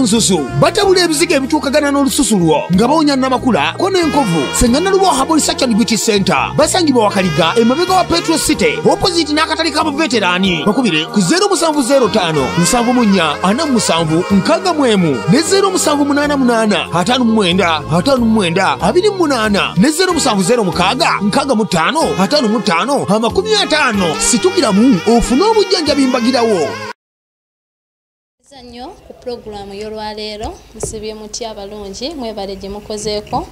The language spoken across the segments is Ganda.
Nsusu batabula ebizigo ebituukagana n'olususu lwo nga bawonya namakula ko n'enkovu. Ssenga Nalubowa Herbal Research and Beauty Center basangibwa Wakaliga emabega wa Petro City opposite n'akatale k'abaveteraani. Bakubire ku 0705 74 47 61 ne 0788 59 59 28 ne 0706 65 55 50. Situkiramu ofune obujjanjabi mbagirawo. Nnyo ku pulogulaamu y'olwaleero musibye mutya abalungi, mwebale gye mukozeeko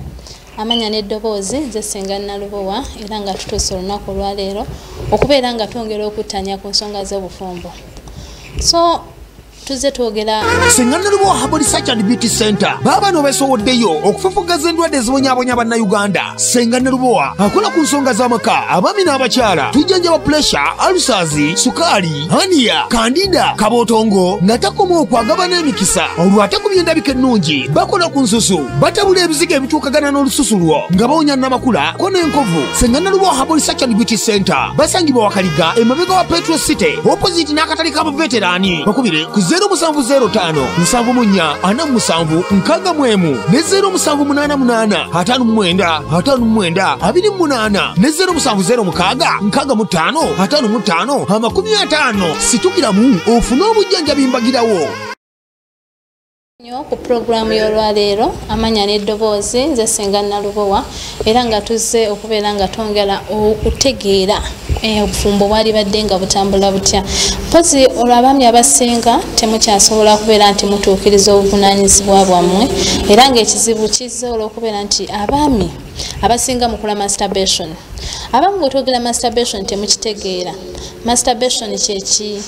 amanya n'eddoboozi. Nze Ssenga Nalubowa, era nga tutuuse olunaku olwaleero okubeera nga twongera okuttanya ku nsonga z'obufumbo. So tuzze twogera. Ssenga Nalubowa Herbal Research and Beauty Center baabano beesowoddeyo okufufugaza endwadde ezibonyaabonya Bannayuganda. Ssenga Nalubowa akola ku nsonga z'amaka, abaami n'abakyala. Tujjanjaba pressure, ulcers, sukaali, hernia, candida, kabootongo, nga takoma okwagaba n'emikisa. Olwo ate ku byendabika ennungi, bakola ku nsusu, batabula ebizigo ebituukagana n'olususu lwo nga bawonya namakula ko n'enkovu. Ssenga Nalubowa Herbal Research and Beauty Center basangibwa Wakaliga emabega wa Petro City opposite n'akatale k'abaveteraani. Bakubire ku 0705 74 47 61 ne 0788 59 59 28 ne 0706 65 55 50. Situkiramu ofune obujjanjabi mbagirawo. Nnyo ku pulogulaamu y'olwaleero amanya n'eddoboozi. Nze Ssenga Nalubowa, era nga tuzze okubeera nga twongera okutegeera obufumbo bwali badde nga butambula butya. Mpozi olwo abaami abasinga temukyasobola kubeera nti mutuukiriza obuvunaanyizibwa bwammwe, era ng'ekizibu kizze olw'okubeera nti abaami abasinga mukola masturbation. Abamu bwe twogera masturbation temukitegeera. Masturbation kyeki?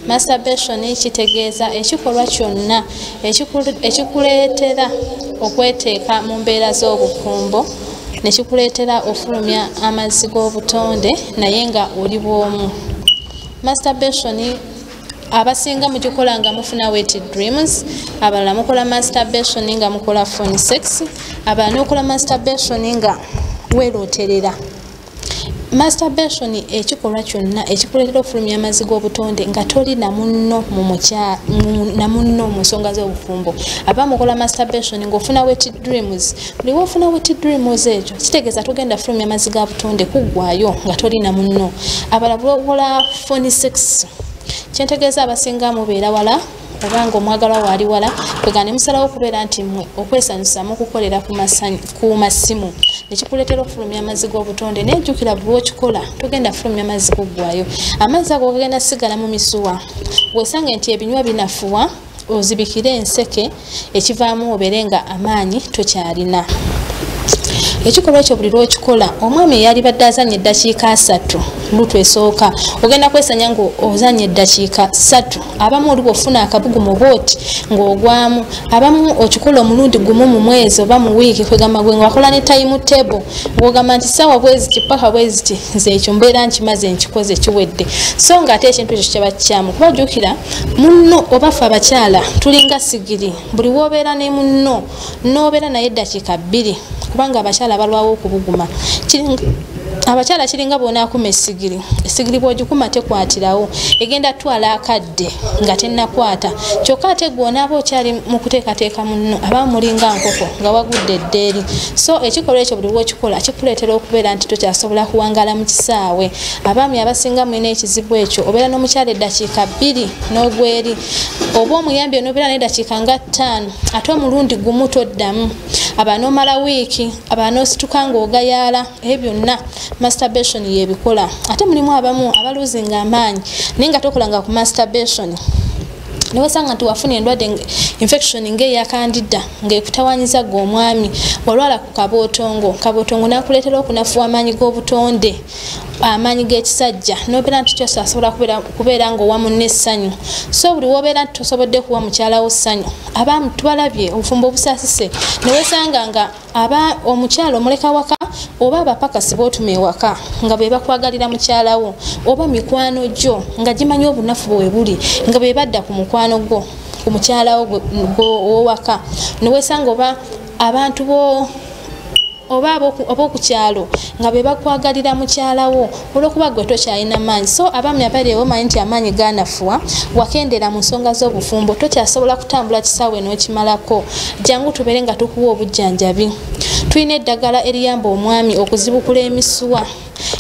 Masturbation kitegeeza ekikolwa kyonna ekikuleetera okweteeka mu mbeera z'obufumbo ne kikuleetera ofulumya amazzi g'obutonde naye nga oli bw'omu. Masturbation abasinga mugikola nga mufuna wet dreams, abalala mukola masturbation nga mukola phone sex, abalala n'okola masturbation nga weerooterera. Masturbation ekikolwa kyonna ekikuleetera okufulumya amazzi g'obutonde nga toli na munno na munno mu nsonga z'obufumbo. Aba mukola masturbation ng'ofuna wet dreams, buli w'ofuna wet dreams ekyo kitegeeza togenda fulumya amazzi ga butonde kuggwayo nga toli na munno. Abalala bokola phone sex, kyentegeeza abasinga mubeera wala oba nga omwagalwa waali wala, kwegamba ne musalawo okubeera nti mmwe okwesanyusa mukukolera ku masimu nekikuleetera okufulumya amazzi g'obutonde. Naye jjukira buli lw'okikola togenda fulumya amazzi kuggwayo, amazzi ago gagenda sigala mu misuwa. Bw'osange nti ebinywa binafuwa, ozibikire enseke, ekivaamu obeere nga amaanyi tokyalina. Ekikolwa ekyo buli lw'okikola, omwami eyalibadde azannya eddakiika 3 lutu esooka ogenda kwesanya ng'ozannya eddakiika 3. Abamu oli bw'ofuna akabugumu bw'oti ng'ogwamu, abamu okikola omulundi gumu mu mwezi oba mu wiiki, kwegamba gwe nga wakola ne time table ng'ogamba nti ssaawa bweziti paka bweziti nze ekyo mbeera nkimaze nkikoze kiwedde. So ng'ate ekintu ekyo kiba kikyamu, kuba jjukira munno oba ffe abakyala tulinga sigiri, buli w'obeera ne munno n'obeera naye eddakiika 2, kubanga abakyala balwawo okubuguma. Abakyala kiringa bw'onaakuma essigiri, essigiri bw'ogikuma tekwatirawo, egenda twala akadde nga tennakwata. Kyokka ate gw'onaaba okyali mu kuteekateeka munno aba mulinga nkoko nga wagudde eddeeri. So ekikolwa ekyo buli lw'okikola kikuleetera okubeera nti tokyasobola kuwangaala mu kisaawe. Abaami abasinga mulina ekizibu ekyo, obeera n'omukyala eddakiika 2 n'ogweri, oba omuyambye n'obeera n'eddakiika nga 5, ate omulundi gumu toddamu. Aba n'omala wiiki, aba n'osituka ng'ogayaala, ebyo byonna masturbation yebikola. Ate mulimu abamu abaluzinga amaanyi naye nga tokolanga ku masturbation, newesanga nti wafuna endwadde infection ng'eya candida ng'ekutawaanyiza ggwe omwami, walwala ku kabootongo, kabootongo n'akuleetera okunafuwa amaanyi g'obutonde, amaanyi g'ekisajja, n'obeera nti kyosasobola kubeera ng'owa munno essanyu. So buli w'obeera nti tosobodde kuwa mukyala wo ssanyu, abaami tubalabye obufumbo obusaasise, newesanga nga aba omukyala omuleka waka oba abapakasi b'otuma ewaka nga be bakwagalira mukyala wo, oba mikwano gyo nga gimanyi obunafu bwe buli nga be badda ku mukwano gwo ku mukyala wo owaka, newesanga oba abantu bo oba ab'oku kyalo nga be bakwagalira mukyalawo olw'okuba gwe tokyalina maanyi. So abaami abali ewo, manyi nti amaanyi ganafuwa, wakendera mu nsonga z'obufumbo, tokyasobola kutambula kisaawe n'okimalako, jangu tubeere nga tukuwa obujjanjabi. Tulina eddagala eriyamba omwami okuzibukula emisuwa,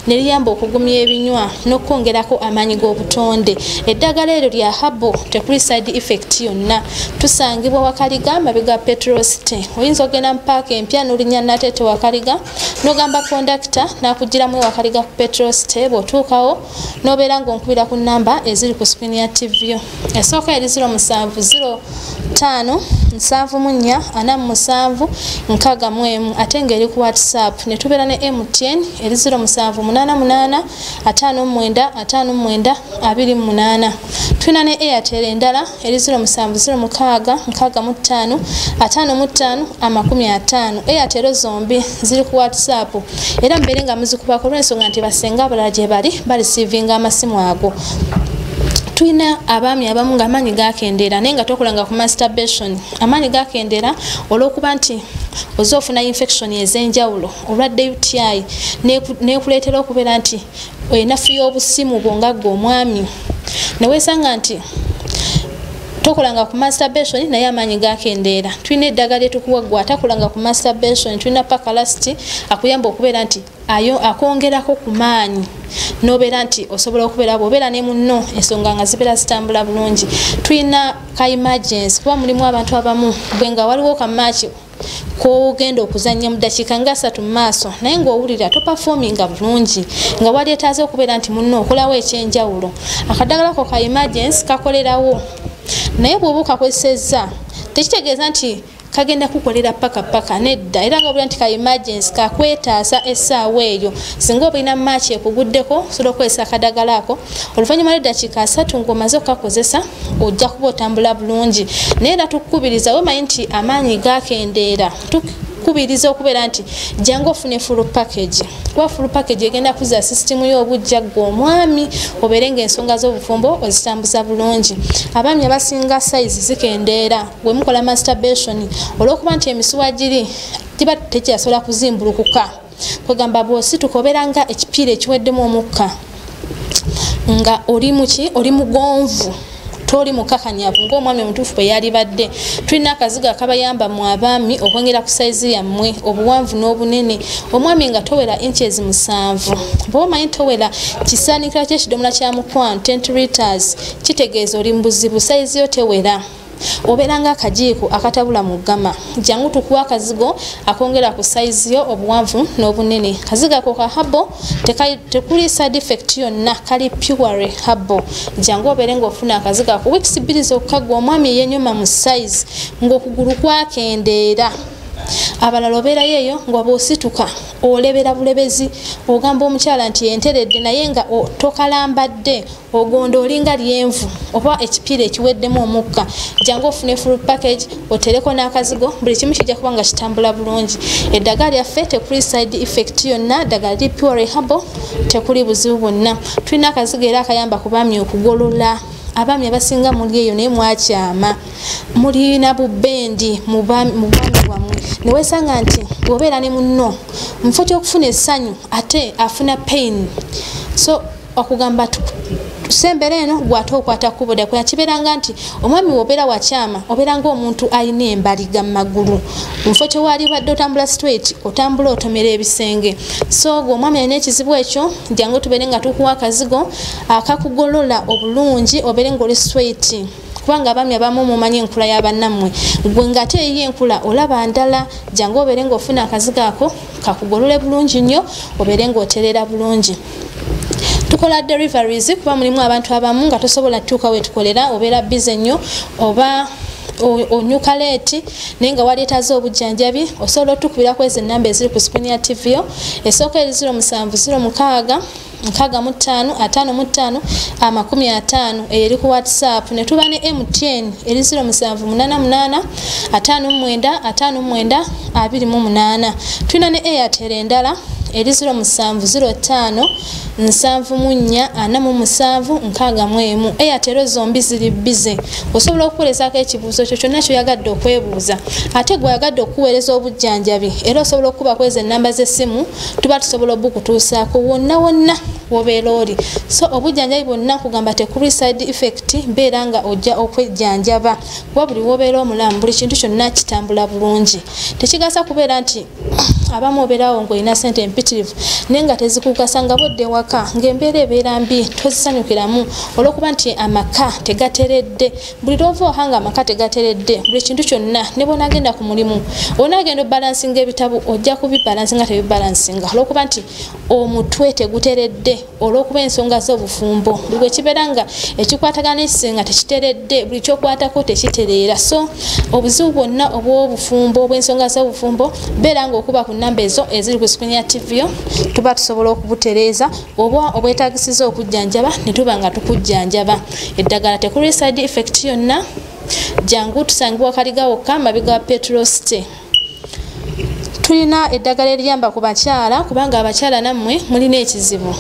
neriyamba okugumya ebinywa n'okwongerako amaanyi g'obutonde. Eddagala eryo lya herbal, tekuli side effect yonna. Tusangibwa Wakaliga, mabega Petrol City. Oyinza ogenda mu paaka empya n'olinnya Nateete Wakaliga, n'ogamba kondakita n'akugiramu Wakaliga ku Petrol City. Bw'otuukawo n'obeera ng'onkubira ku namba eziri ku screen ya TV yo. Esooka eri 07 05 74 47 61, ate ng'eri ku WhatsApp. Ne tubeera ne MTN eri 07 88 59 59 28. Tulina ne Airtel endala eri 07 06 65 55 50. Airtel zombi ziri ku WhatsApp, era mbeere nga muzikubako olw'ensonga nti basenga abalala gye bali bareceivinga amasimu ago. Tulina abaami abamu nga amaanyi gakendeera naye nga tokolanga ku masturbation. Amaanyi gakendeera olw'okuba nti oza ofuna infection ez'enjawulo, olwadde UTI nekuleetera okubeera nti enafu y'obusimu bwo nga ggwe omwami, neweesanga nti tokolanga ku masturbation naye amaanyi gakendeera. Tulina eddagala lyetukuwa ggwe atakolanga ku masturbation. Tulina Pakalasti akuyamba okubeera nti ayo akwongerako ku maanyi, nobeera nti osobola okubeera bw'obeera ne munno ensonga nga zibeera zitambula bulungi. Tulina ka emergency, kuba mulimu abantu abamu bwe nga waliwo ka match kogenda okuzannya mu ddakiika nga 3 mu maaso, naye ng'owulira toperforminga bulungi, nga walyetaaze okubeera nti munno okolawo ekyenjawulo. Akadagala ko ka emergency kakolerawo, naye bw'oba okakozesezza tekitegeeza nti kagenda kukolera paka paka, nedda. Era nga obulira nti ka emergency kakwetaasa essaawa eyo, singa obulina match ekuguddeko, osobola okukozesa akadagala ako. Oluvannyuma lw'eddakiika 30 ng'omaze okukakozesa, ojja kuba otambula bulungi. Naye era tukukubiriza, wemanyi nti amaanyi gakendeera, tukubiriza okubeera nti jangu ofune full package, kuba full package egenda kuza sisitimu y'obujja ggwe omwami obeere ng'ensonga z'obufumbo ozitambuza bulungi. Abaami abasinga size zikendeera bwe mukola masturbation olw'okuba nti emisuwa giri giba tekyasobola kuzimbulukuka. Kwegamba bw'osituka obeera nga ekipiira ekiweddemu omukka, nga oli muki, oli mugonvu, toli mukakanyavu ng'omwami omutuufu bwe yalibadde. Tulina akazigo akabayamba mu abaami okwongera ku sayizi yammwe, obuwanvu n'obunene. Omwami nga towera inches 7, bw'oba omanyi towera kisaanikira ky'ekidomola kya mukwano 10 liters, kitegeeza oli mu buzibu, sayizi yo tewera, obeera nga akajiiko akatabula mu ggama. Jangu tukuwa akazigo akongera ku sayizi yo, obuwanvu n'obunene. Kazigo ako ka herbal, tekuli side effect yonna, kali pure herbal. Jangu obeere ng'ofuna akazigo ako weeks 2 zokka. Gwe omwami eyenyoma mu size ng'okugulu kwakendeera, abalala obeerayo eyo nga bw'osituka olebera bulebezi, ogamba omukyala nti enteredde, naye nga tokalambadde, ogonda olinga lyenvu oba ekipiira ekiweddemu omukka. Jangu ofune full package, otereko n'akazigo, buli kimu kijja kuba nga kitambula bulungi. Eddagala lyaffe tekuli side effect yonna, ddagala liri pure herbal, tekuli buzibu bwonna. Tulina akazigo era akayamba ku baami okugolola. Abaami abasinga muli eyo naye mwakyama, mulina bubendi mu bwami bwammwe, newesanga nti bw'obeera ne munno, mu kifo ky'okufuna essanyu ate afuna pain. So okugamba sembera eno gwate okwata kkubo ddala, kibeeranga nti omwami bw'obeera wakyama, obeera ng'omuntu alina embaliga mu magulu. Mu kifo kye badde otambula straight, otambula otomera ebisenge. So gwe omwami alina ekizibu ekyo, jangu tubeere nga tukuwa akazigo akakugolola obulungi, obeere ng'oli straight, kubanga abaami abamu mumanyi enkula y'abannammwe, gwe ng'ate eyiyo enkula olaba ndala. Jangu obeere ng'ofuna akazigo ako kakugolole bulungi nnyo, obeere ng'oterera bulungi. Tukola deliveries, kuba mulimu abantu abamu nga tosobola tuuka wetukolera, obeera busy nnyo oba onyuka late, naye nga waleetaze obujjanjabi, osobola otukubirako ezo enamba eziri ku screen ya TV yo. Esooka eri 07 06 65 55 50, eyo eri ku WhatsApp. Ne tuba ne MTN eri 07 88 59 59 28. Tulina ne Airtel endala. eri 0705 74 47 61. Airtel zombi ziri bize. Osobola okuwerezaako ekibuuzo kyo kyonna ky'oyagadde okwebuuza. Ate gwe oyagadde okuweereza obujjanjabi era osobola okuba kweza ennamba z'essimu, tuba tusobola obukutuusaako wonna wonna wobeera oli. So obujjanjabi bwonna nkugamba tekuli side effect, mbeera nga ojja okwejjanjaba kuba buli wobeera omulamu buli kintu kyonna kitambula bulungi. Tekigasa kubeera nti abamu obeerawo ng'olina ssente empitirivu naye nga tezikukasa, nga bodde ewaka ng'embeera ebeera mbi tozisanyukiramu olw'okuba nti amaka tegateredde. Buli lw'ova oha nga amaka tegateredde, buli kintu kyonna ne bw'onaagenda ku mulimu onaagenda obalansinga ebitabo ojja kubibalansinga tebibalansinga olw'okuba nti omutwe teguteredde, olw'okuba ensonga z'obufumbo buli bwe kibeera nga ekikwatagana n'ekisenga tekiteredde, buli ky'okwatako tekitereera. So obuzibu bwonna obw'obufumbo obw'ensonga z'obufumbo beera ng'okuba ku namba ezo eziri ku screen ya TV yo, tuba tusobola okubutereeza oba obwetaagisiza okujjanjaba ne tuba nga tukujjanjaba. Eddagala tekuli side effect yonna. Jangu tusangibwa Kaliga wokka mabega wa Petrol City. Tulina eddagala eriyamba ku bakyala kubanga abakyala nammwe mulina ekizibu,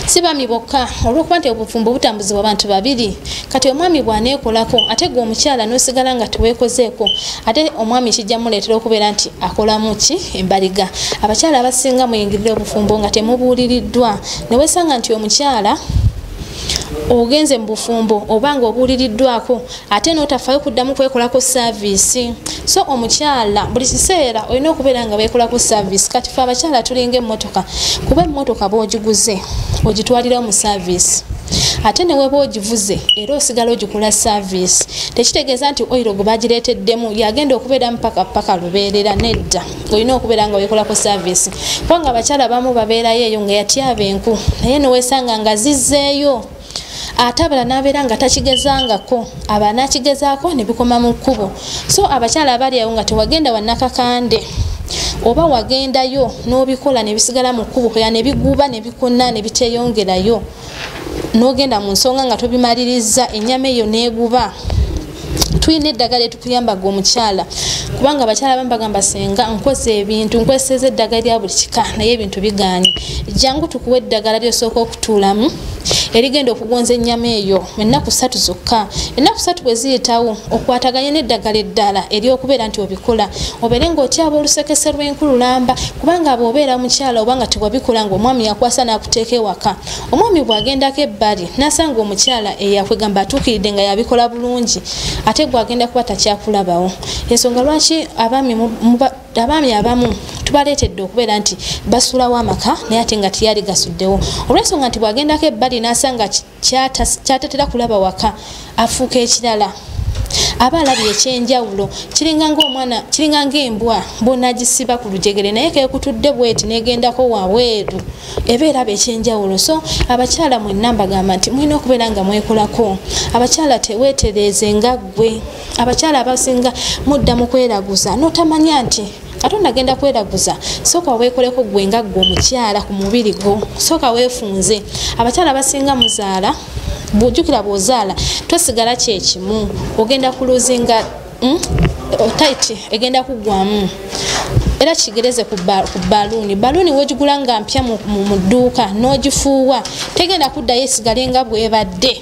si baami bokka, olw'okuba nti obufumbo butambuzibwa bantu babiri. Kati omwami bw'aneekolako ate gwe omukyala n'osigala nga teweekozeeko, ate omwami kijja muleetera okubeera nti akolamu ki embaliga. Abakyala abasinga muyingirira obufumbo nga temubuuliriddwa, ne weesanga nti omukyala ogenze mu bufumbo oba nga obuuliriddwako ate n'otafaayo kuddamu kwekolako service. So omukyala buli kiseera olina okubeera nga weekolako service. Kati ffe abakyala tulinga emmotoka, kuba emmotoka bw'ogiguze ogitwalirawo mu service, ate ne weba ogivuze era osigala ogikola service. Tekitegeeza nti oil gwe bagireeteddemu yagenda okubeera mpaka paka lubeerera, nedda. Olina okubeera nga weekolako service kubanga abakyala abamu babeerayo eyo nga yatyaba enku naye neweesanga nga zizzeeyo, ate abalala n'abeera nga takigezangako, aba n'akigezaako ne bikoma mu kkubo. So abakyala abali awo nga tewagenda wannakakande oba wagendayo n'obikola ne bisigala mu kkubo ya ne biguba ne bikona ne biteeyongerayo, n'ogenda mu nsonga nga tobimaliriza, ennyama eyo n'eguba. Tulina eddagala etukuyamba gwe omukyala kubanga abakyala abamu bagamba senga nkoze ebintu, nkozesezza eddagala lya buli kika naye ebintu bigaanye. Jangu tukuwe eddagala ly'osooka okutuulamu erigenda okugonza ennyama eyo ennaku 3 zokka. Ennaku 3 bwe ziyitawo okwataganye n'eddagala eddala ery'okubeera nti obikola, obeere ng'otyaba olusekese lw'enkululamba kubanga bw'obeera mukyala oba nga tewabikola ng'omwami yakwasa n'akuteeka ewaka, omwami bw'agendako ebbali n'asanga omukyala eyakwegamba atuukiridde nga yabikola bulungi, ate gw'agenda kuba takyakulabawo. Ensonga lwaki abaami abamu tubaleetedde okubeera nti basulawo amaka naye ate nga teyali gasuddewo, olw'ensonga nti bw'agendako ebbali n'asanga kyatatera kulaba waka afuuka ekirala, aba alabye ekyenjawulo. Kiringa ng'omwana, kiringa ng'embwa bw'onaagisiba ku lujegere naye keekutudde bweti n'egendako wabweru, eba eraba ekyenjawulo. So abakyala mwenna mbagamba nti mulina okubeera nga mwekolako. Abakyala teweetereeze nga ggwe. Abakyala abasinga mudda mu kweraguza n'otamanya nti Katonda agenda kweraguza. Sooka weekoleko ggwe nga ggwe omukyala ku mubiri gwo, sooka weefunze. Abakyala abasinga muzaala, bw'ojjukira bw'ozaala tosigala kyekimu, ogenda kuluzinga tight egenda kuggwamu. Era kigereze ku baluuni. Baluuni w'ogigula nga mpya mu dduuka n'ogifuuwa tegenda kuddayo esigale nga bw'ebadde,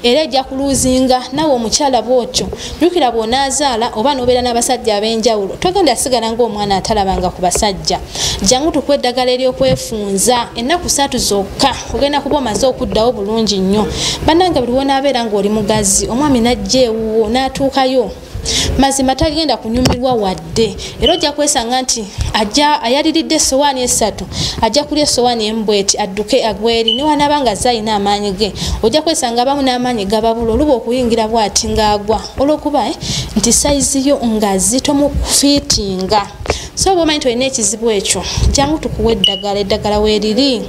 era ejja kuluzinga. Naawe omukyala bw'otyo jjukira bw'onaazaala oba n'obeera n'abasajja ab'enjawulo togenda sigala ng'omwana atalabanga ku basajja. Jangu tukuwe eddagala ery'okwefunza ennaku 3 zokka, ogenda kuba omaze okuddawo bulungi nnyo. Bannange buli w'onaabeera ng'oli mugazi, omwami n'ajja ewuwo n'atuukayo, mazima tagenda kunyumirwa wadde, era ojja kwesanga nti ajja ayaliridde essowaani 3, ajja kulya essowaani emu bw'eti adduke agweri, ne wanaaba nga azze alina amaanyi ge, ojja kwesanga abamu n'amaanyi gababula oluba okuyingira bw'ati ng'agwa, olw'okuba nti sayizi yo ngazi tomukufiitinga. So bw'omanyi nti olina ekizibu ekyo, jangu tukuwe eddagala, eddagala weeriri.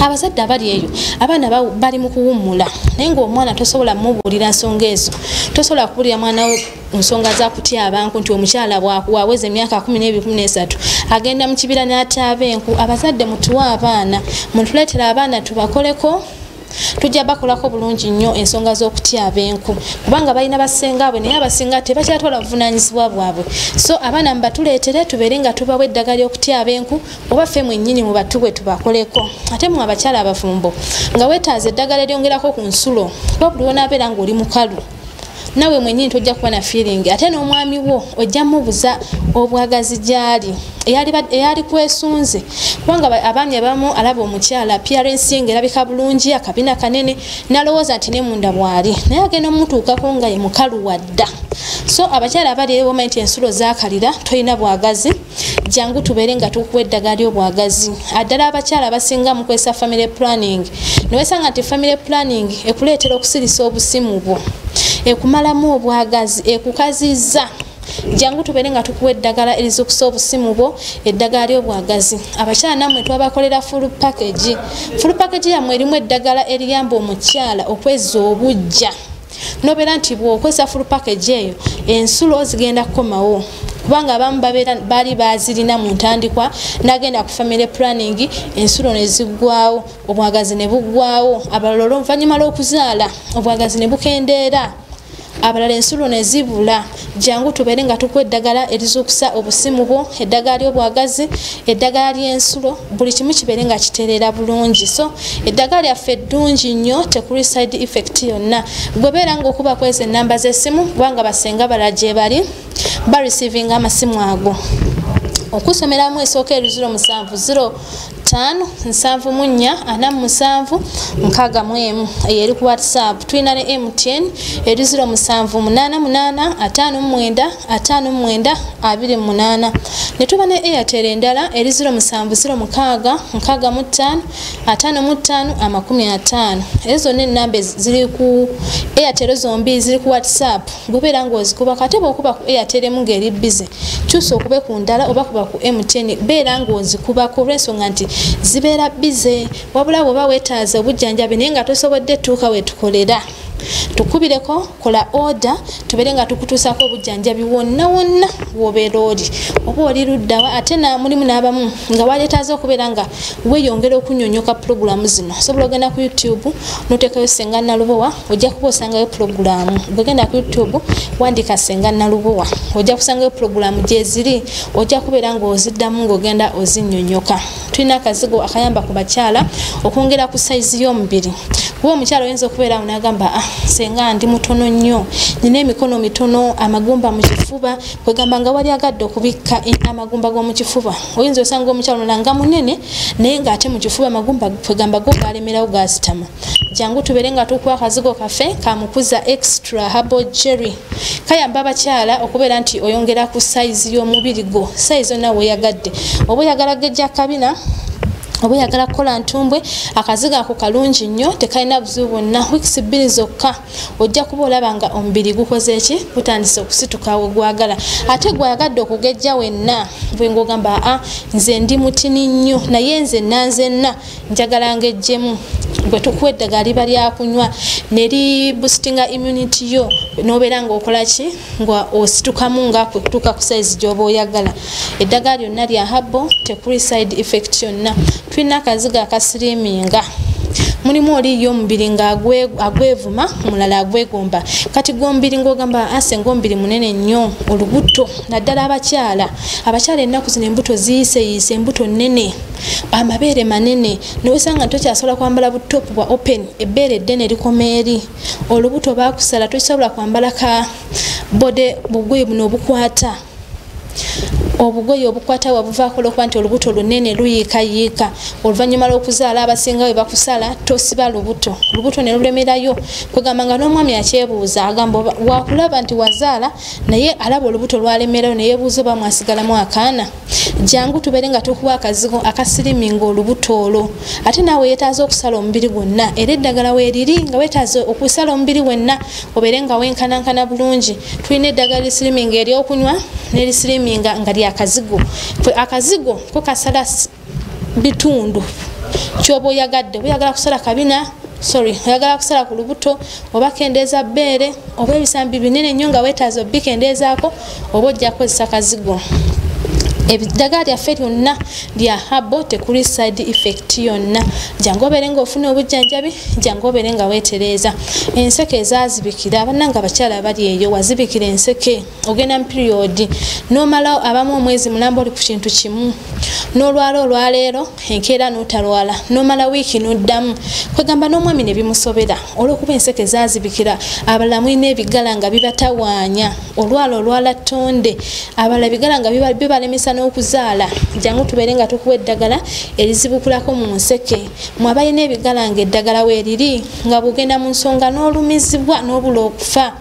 Abazadde abali eyo abaana bali mu kuwummula naye ng'omwana tosobola mumubuulira nsonga ezo, tosobola kubuulira mwana wo nsonga za kutya abantu nti omukyala bw'aweza emyaka 12 13 agenda mu kibira n'atyaba enku. Abazadde mutuwe abaana, mutuleetere abaana tubakoleko Tujja bakolako bulungi nnyo ensonga z'okutyaba enku, kubanga balina basenga abwe naye abasinga tebakyatwala buvunaanyizibwa bwabwe. So abaana mubatuleetere tubeere nga tubawa eddagala ly'okutyaba enku, oba ffe mwennyini mubatuwe tubakoleko. Ate mmwe abakyala abafumbo nga weetaaza eddagala eryongerako ku nsulo, kuba buli wonaabeera ng'oli mukalu nawe mwennyini tojja kuba na feeling, ate n'omwami wo ojja mubuza obwagazi gy'ali eyali kwesunze, kubanga abaami abamu alaba omukyala appearance ng'erabika bulungi, akabina kanene, n'alowooza nti ne munda bw'ali, naye agenda omutuukako nga ye mukalu wadda. So abakyala abali eyo bomanyi nti ensulo zaakalira, tolina bwagazi, jangu tubeere nga tukuwa eddagala ly'obwagazi. Addala abakyala abasinga mu kwesa family planning, ne wesanga nti family planning ekuleetera okusirisa obusimu bwo, ekumalamu obwagazi, ekukazizza. Jangu tubeere nga tukuwa eddagala erizukusa obusimu bwo, eddagala ly'obwagazi. Abakyala nammwe twabakolera full package. Full package yammwe erimu eddagala eriyamba omukyala okwezza obuggya, nobeera nti bw'okozesa full package eyo ensulo zigenda kukomawo, kubanga abamu baali baazirina mu ntandikwa, n'agenda ku family planning ensulo ne ziggwawo, obwagazi ne buggwawo. Abalala oluvannyuma lw'okuzaala obwagazi ne bukendeera, abalala ensulo ne zibula. Jangu tubeere nga tukuwa eddagala erizuukusa obusimu bwo, eddagala ly'obwagazi, eddagala ly'ensulo, buli kimu kibeere nga kitereera bulungi. So eddagala lyaffe eddungi nnyo, tekuli side effect yonna. Gwe beera ng'okuba kweza ennamba z'essimu, kubanga basenga balala gye bali bareceiving amasimu ago. Okusomeramu esooka eri 070 5 74 47 61, eyo eri ku WhatsApp. Tulina ne MTN eri 07 88 59 59 28. Ne tuba ne Airtel endala eri 07 06 65 55 50. Ezo zonna ennamba ziri ku Airtel, zombi ziri ku WhatsApp. Bw'obeera ng'ozikuba, ate bw'okuba ku Airtel emu ng'eri busy, kyusa okube ku ndala oba kuba ku MTN, beera ng'ozikubako olw'ensonga nti zibeera busy. Wabula bw'oba weetaaza obujjanjabi naye nga tosobodde tuuka we tukolera, tukubireko, kola order, tubeere nga tukutuusaako obujjanjabi wonna wonna w'obeera oli, oba oli luddawa. Ate mulimu n'abamu nga waleetaaza okubeera nga weeyongera okunnyonnyoka pulogulaamu zino. Osobola ogenda ku YouTube n'oteekayo Ssenga Nalubowa, ojja kuba osangayo pulogulaamu. Bw'ogenda ku YouTube wandika Ssenga Nalubowa, ojja kusangayo pulogulaamu gyeziri, ojja kubeera ng'oziddamu ng'ogenda ozinnyonnyoka. Tulina akazigo akayamba ku bakyala okwongera ku sayizi y'omubiri, kuba omukyala oyinza okubeera awo n'agamba, ah, senga ndi mutono nnyo, nina emikono mitono, amagumba mu kifuba, kwegamba nga wali agadde okubikka amagumba g'omu kifuba. Oyinza osanga omukyala omulala nga munene naye ng'ate mu kifuba amagumba kwegamba go galemerawo gaasitama. Jangu tubeere nga tukuwa akazigo kaffe kamukuza extra herbal jelly, kayamba abakyala okubeera nti oyongera ku sayizi y'omubiri gwo, sayizi yonna weeyagadde, oba oyagala gejja kabina, oba oyagala kukola ntumbwe, akazigo ako kalungi nnyo, tekalina buzibu bwonna. Wiikisi 2 zokka ojja kuba olaba nga omubiri gukoze ki, gutandise okusituka we gwagala. Ate gwayagadde okugejja wenna, bwe ng'ogamba, a nze ndi mutini nnyo naye nze nanzenna njagala ngejjemu, bwe tukuwa eddagala liba lyakunywa ne liboostinga immunity yo, n'obeera ng'okola ki, nga ositukamu nga kutuuka ku sayizi gy'oba oyagala. Eddagala lyonna lya herbal, tekuli side effect yonna. Tulina akazigo akasiriminga, mulimu oli ye omubiri nga agwevuma, omulala agwegomba. Kati gwe omubiri ng'ogamba, ase ng'omubiri munene nnyo, olubuto, naddala abakyala. Abakyala ennaku zino embuto ziyiseyiise, embuto nnene, amabeere manene, newesanga tokyasobola kwambala butopu bwa open, ebbeere eddene likoma eri, olubuto baakusala, tokisobola kwambala ka bode bugoye buno obukwata, obugoye obukwata wabuvaako olw'okuba nti olubuto lunene luyiikayiika. Oluvannyuma lw'okuzaala abasinga bwe bakusala tosiba lubuto, olubuto ne lulemerayo, kwegamba nga n'omwami akyebuuza, agamba wakulaba nti wazaala naye alaba olubuto lwalemerayo ne yeebuuza oba mwasigalamu akaana. Jangu tubeere nga tukuwa akazigo akasiriminga olubuto olwo. Ate naawe yeetaaza okusala omubiri gwonna, era eddagala weeriri nga weetaaza okusala omubiri wenna obeere nga wenkanankana bulungi. Tulina eddagala lisiriminga ery'okunywa n'erisiriminga nga lya akazigo. Ffe akazigo ko kasala bitundu ky'oba oyagadde. Oba oyagala kusala kabina, sorry, oyagala kusala ku lubuto, oba kendeeza bbeere, oba ebisambi binene nnyo nga weetaaza obikendeezaako, oba ojja kukozesa kazigo. Eddagala lyaffe lyonna lya habo, tekuli side effect yonna. Jangu obeere ng'ofuna obujjanjabi, jangu obeere nga weetereeza. Enseke ezaazibikira, bannange abakyala bali eyo, wazibikira enseke, ogenda mu period n'omala abamu omwezi mulamba oli ku kintu kimu, n'olwala olwaleero, enkeera n'otalwala, n'omala wiiki n'oddamu, kwegamba n'omwami ne bimusobera olw'okuba enseke zaazibikira. Abalala mulina ebigala nga bibatawaanya, olwala olwala ttonde, abalala ebigala nga bibalemesa n'okuzaala. Jangu tubeere nga tukuwa eddagala erizibukulako mu nseke. Mwe abalina ebigala nga eddagala weeriri, nga bw'ogenda mu nsonga n'olumizibwa n'obula okufa.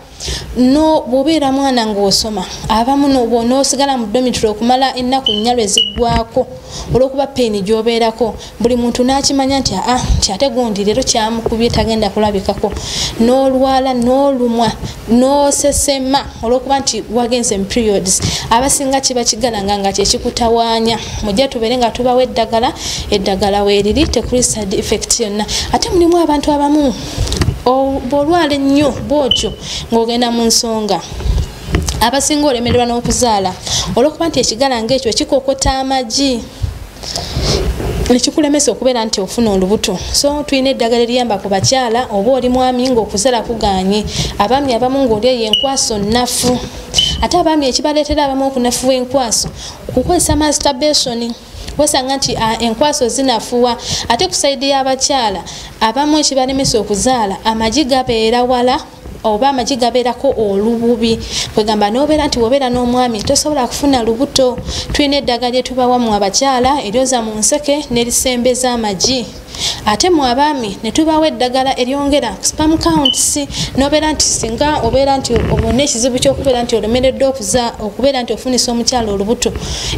No bw'obeera mwana ng'osoma, abamu n'osigala mu dormitory okumala ennaku 4 lwe ziggwako olw'okuba peeni gy'obeerako, buli muntu n'akimanya nti aa nti ate gundi leero kyamukubye tagenda kulabikako, n'olwala n'olumwa n'osesema olw'okuba nti wagenze mu periods. Abasinga kiba kigalanga nga kye kikutawaanya. Mujje tubeere nga tubawa eddagala, eddagala weeriri, tekuli side effect yonna. Ate mulimu abantu abamu bw'olwala ennyo bw'otyo ng'ogenda mu nsonga, abasinga olemererwa n'okuzaala olw'okuba nti ekigala ng'ekyo kikokota amagi nekikulemesa okubeera nti ofuna olubuto. So tulina eddagala eriyamba ku bakyala, oba oli mwami ng'okuzaala kugaanye, abaami abamu ng'oli eyo enkwaso nnafu. Ate abaami ekibaleetera abamu okunafuwa enkwaso okukozesa masturbation, wesanga nti enkwaso zinafuwa. Ate ku sayidi y'abakyala abamu ekibalemesa okuzaala, amagi gabeera wala oba amagi gabeerako olububi, kwegamba n'obeera nti bw'obeera n'omwami tosobola kufuna lubuto. Tulina eddagala lye tubawa mu abakyala eryoza mu nseke n'erisembeza amagi. Ate mu abaami ne tubawa eddagala eryongera sperm counts, n'obeera nti singa obeera nti obona ekizibu ky'okubeera nti olemereddwa okubeera nti ofunisa omukyala olubuto,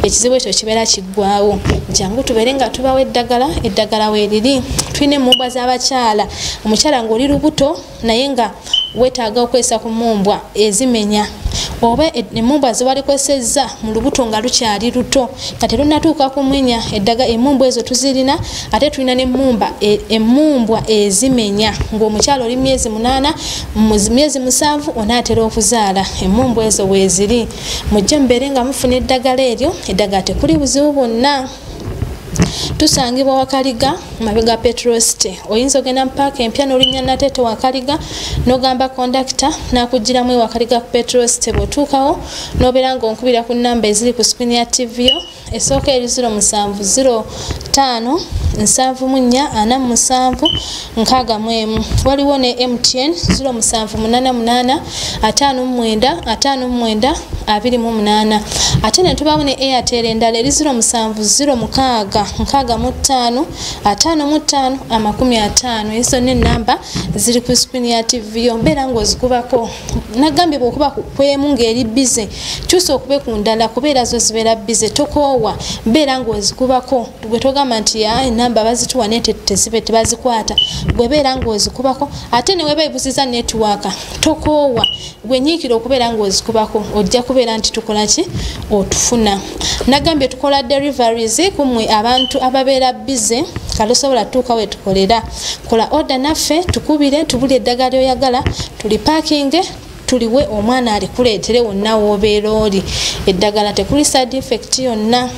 ekizibu ekyo kibeera kiggwawo. Jangu tubeere nga tubawa eddagala, eddagala weeriri. Tulina emmumbwa z'abakyala, omukyala ng'oli lubuto naye nga weetaaga okwesa ku mmumbwa ezimenya, oba emmumbwa ze walikozesezza mu lubuto nga lukyali luto nga terunnatuuka kumenya, emmumbwa ezo tuzirina. Ate tulina n'emmumbwa ezimenya ng'omukyala oli myezi 8, myezi 7 onaatera okuzaala, emmumbwa ezo weeziri. Mujje mubeere nga mufuna eddagala eryo, eddagala tekuli buzibu bwonna. Tusangibwa Wakaliga mabega Petrosite. Oyinza ogenda mu paaka empya n'olinnya Nateete Wakaliga n'ogamba kondakita n'akuggyiramu e Wakaliga ku Petrosite. Bw'otuukawo n'obeera ng'onkubira ku nnamba eziri ku screen ya TV yo, esooka eri 0705 74 47 61. Waliwo ne MTN 0788 59 59 28. Ate ne tubawo ne Airtel endala eri 0706 65 55 50. Ezo n'ennamba ziri ku screen ya TV yo, mbeera ng'ozikubako. Nagambye bw'okuba kwemu ng'eri busy, kyusa okube ku ndala kubeera zo zibeera busy, tokoowa, mbeera ng'ozikubako. Gwe togamba nti ennamba bazituwa naye tebazikwata, gwe beera ng'ozikubako. Ate ne weba ebuziza network, tokoowa, gwe nyiikira okubeera ng'ozikubako, ojja kubeera nti tukola ki otufuna. Nagambye tukola deliveries kumwe abantu ababeera busy, kale osobola tuuka we tukolera. Kola order naffe, tukubire, tubulye eddagala ly'oyagala, tulipakinge, tuliwe omwana alikuleetere wonna w'obeera oli. Eddagala tekuli side effect yonna.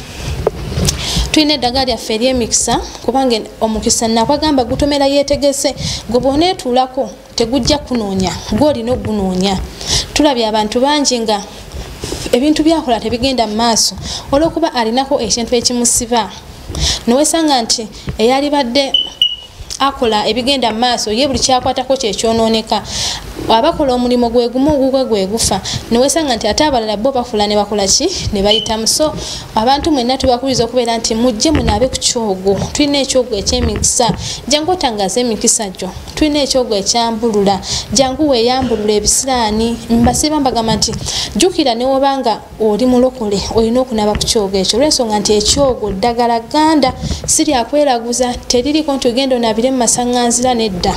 Tulina eddagala lyaffe ery'emikisa, kubanga omukisa nakwagamba gutomera yeetegese, gwe bw'oneetuulako tegujja kunoonya, gw'olina ogunoonya. Tulabye abantu bangi nga ebintu byakola tebigenda mu maaso olw'okuba alinako ekintu ekimusiba. Nowesanga nti eyalibadde akola ebigenda mu maaso ye buli kyakwatako kyekyonooneka, abakola omulimu gwe gumu ogugwe gwe gufa. Nowesanga nti ate abalala bo bakola ne bakola ki ne bayitamu. So abantu mwenna tubakubiriza okubeera nti mujje munaabe ku kyogo. Tulina ekyogo eky'emikisa, jangu otangaze emikisa gyo. Tulina ekyogo ekyambulula, jangu weeyambulula ebisiraani. Mbasiiba mbagamba nti jjukira ne wobanga oli mulokole olina okunaaba ku kyogo ekyo, olw'ensonga nti ekyogo ddagala gganda, si lya kweraguza, teririko nti ogenda onaabire mu masaŋŋanzira nedda.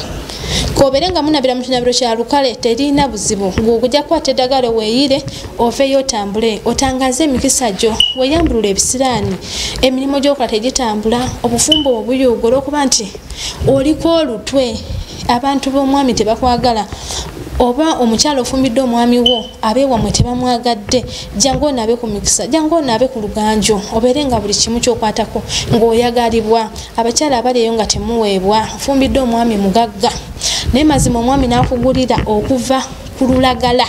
K'obeere nga munabira mu kinabiro kya lukale terina buzibu, ng'ogujja kukwata eddagala weeyire oveeyo otambule otangaze emikisa gyo, weeyambulule ebisiraani. Emirimu gy'okola tegitambula, obufumbo obuyuuga olw'okuba nti oliko olutwe, abantu b'omwami tebakwagala, Oba omukyala ofumbidde omwami wo, abeewamwe tebamwagadde, jangu onaabe ku mikisa, jangu onaabe ku luganjo, obeere nga buli kimu ky'okwatako ng'oyagalibwa. Abakyala abali eyo nga temuweebwa, ofumbidde omwami mugagga, naye mazima omwami n'akugulira okuva ku lulagala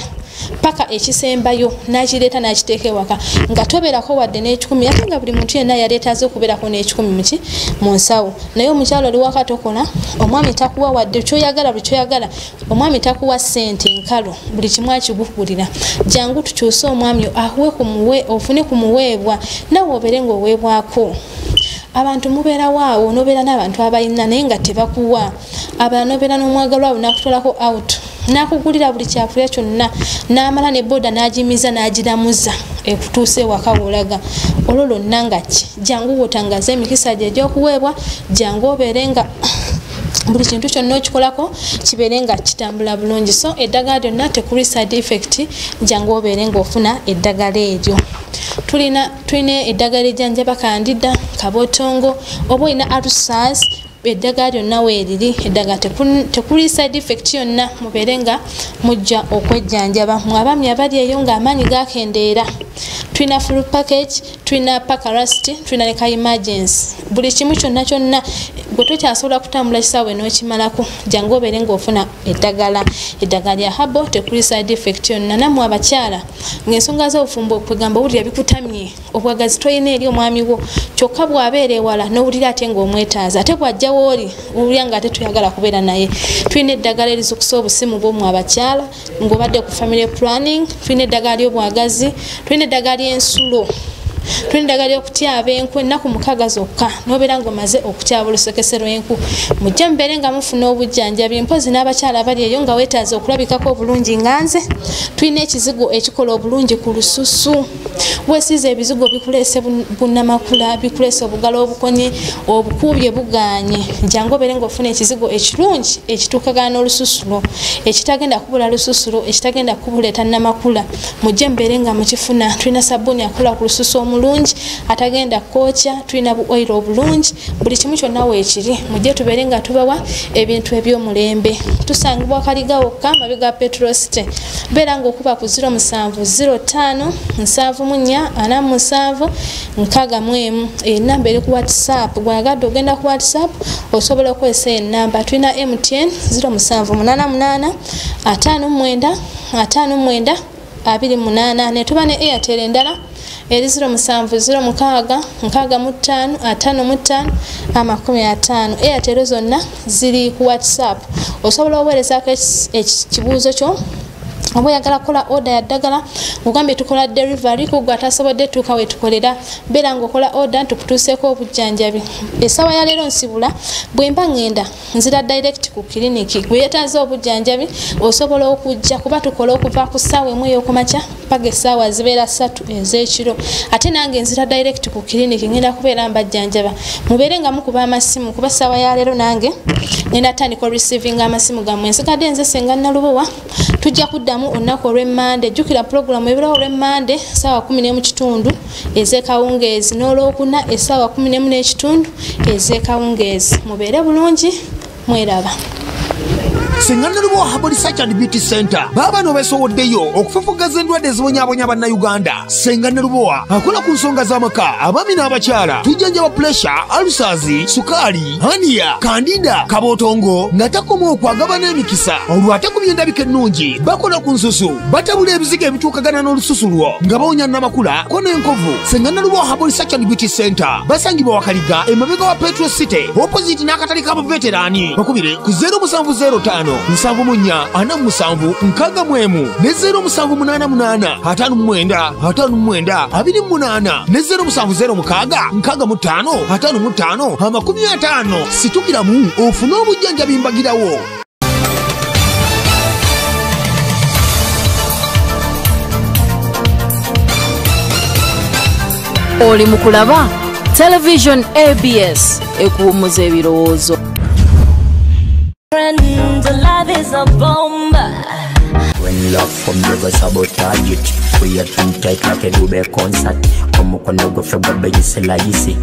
paka ekisembayo n'akireeta n'akiteeka ewaka nga tobeerako wadde n'ekikumi, ate nga buli muntu yenna yaleetaaze okubeerako n'ekikumi muki mu nsawo. Naye omukyala oli waka tokola, omwami takuwa wadde kyoyagala, buli kyoyagala omwami takuwa ssente nkalo, buli kimu akigugulira. Jangu tukyuse omwami akuwe kumuwe, ofune kumuweebwa, nawe obeere ng'oweebwako. Abantu mubeerawo awo, n'obeera n'abantu abalina naye nga tebakuwa. Abalala n'obeera n'omwagalwa wo n'akutwalako out, n'akugulira buli kyakulya kyonna, n'amala ne boda n'agimiza n'agiramuza ekutuuse ewaka w'olaga. Olwo lwonna nga ki? Jangu w'otangaze emikisa gye egy'okuweebwa, jangu obeere nga buli kintu kyonna okikolako kibeere nga kitambula bulungi. So eddagala lyonna tekuli side effect, jangu obeere ng'ofuna eddagala eryo. Tulina eddagala ejjanjaba kandida, kabotongo, oba olina ulcers, eddagala lyonna weeriri, eddagala tekuli side effect yonna, mubeere nga mujja okwejjanjaba. Mwe abaami abali eyo ng'amaanyi gakendeera, tulina full package, tulina pakarasti, tulina ne ka emergency. Buli kimu kyonna kyonna gwe tokyasobola kutambula kisaawe n'okimalako, jangu obeere ng'ofuna eddagala. Eddagala lya habo tekuli side effect yonna. Nammwe abakyala ng'ensonga z'obufumbo kwegamba owulira bikutamye, obwagazi toyina eri omwami wo, kyokka bw'abeera ewala n'owulira ate ng'omwetaaza, ate bw'ajja w'oli owulira ng'ate toyagala kubeera naye. Tulina eddagala erizukusa obusimu bw'ommwe abakyala ng'obadde ku family planning, tulina eddagala ly'obwagazi, tulina eddagala ly'ensulo, tulina eddagala ly'okutyaba enku ennaku 6 zokka n'obeera ng'omaze okutyaba olusekese lw'enku. Mujje mubeere nga mufuna obujjanjabi. Mpozi n'abakyala abali eyo nga weetaaza okulabikako obulungi nga nze, tulina ekizigo ekikola obulungi ku lususu. Weesiize ebizigo bikuleese bunnamakula, bikuleese obugalo obukonye, obukuubye bugaanye. Jangu obeere ng'ofuna ekizigo ekirungi ekituukagana n'olususu lwo, ekitagenda kubula lususu lwo, ekitagenda kubuleeta nnamakula. Mujje mubeere nga mukifuna. Tulina sabbuuni akola ku lususu omulungi atagenda kwokya, tulina bu oil obulungi, buli kimu kyonna weekiri. Mujje tubeere nga tubawa ebintu eby'omulembe. Tusangibwa Kaliga wokka mabega Petrol City. Beera ng'okuba ku 0705 74 47 61. Enamba eri ku WhatsApp, gwagadde ogenda ku WhatsApp osobola okukozesa enamba. Tulina MTN 0788 59 59 28, ne tuba ne Airtel endala eri 0706 65 55 50. Airtel zonna ziri ku WhatsApp, osobola oweerezaako ekibuuzo kyo oba oyagala kukola order ya ddagala, ng'ogambye tukola delivery ku gwe atasobodde tuuka we tukolera, beera ng'okola order tukutuuseeko obujjanjabi. Essaawa ya leero nsibula, bwe mba ŋŋenda nzira direct ku kiriniki. Gwe yeetaaze obujjanjabi osobola okujja kuba tukola okuva ku ssaawa 1 ey'okumakya paka essaawa zibeera 3 ez'ekiro. Ate nange nzira direct ku kiriniki, ŋŋenda kubeera mbajjanjaba. Mubeere nga mukuba amasimu kuba essaawa ya leero nange ŋŋenda tandika receiving amasimu gammwe. Nsigadde nze Ssenga Nalubowa, tujja kuddamu olunaku olw'Emmande. Jjukira pulogulaamu ebeerawo olw'Emmande essaawa 11:15 ez'ekawungeezi, n'olwokuna essaawa 11:15 ez'ekawungeezi. Mubeere bulungi, mweraba. Ssenga Nalubowa Herbal Research and Beauty Center baabano beesowoddeyo okufufugaza endwadde ezibonyaabonya Bannayuganda. Ssenga Nalubowa akola ku nsonga z'amaka, abaami n'abakyala. Tujjanjaba pressure, ulcers, sukaali, hernia, kandida, kabotongo, nga takoma okwagaba n'emikisa. Olwo ate ku by'endabika ennungi bakola ku nsusu, batabula ebizigo ebituukagana n'olususu lwo nga bawonya namakula ko n'enkovu. Ssenga Nalubowa Herbal Research and Beauty Center basangibwa Wakaliga emabega wa Petrol City opposite n'akatale k'abaveteraani. Bakubire ku 0705 74 47 61 ne 0788 59 59 28 ne 0706 65 55 50. Situkiramu ofune obujjanjabi mbagirawo. Oli mu kulaba Television ABS ekuwummuza ebirowoozo. Love is a bomb. When love from you go sabotage it. We are too tight like a Dube concert. Come on, go for baby, you say like you see.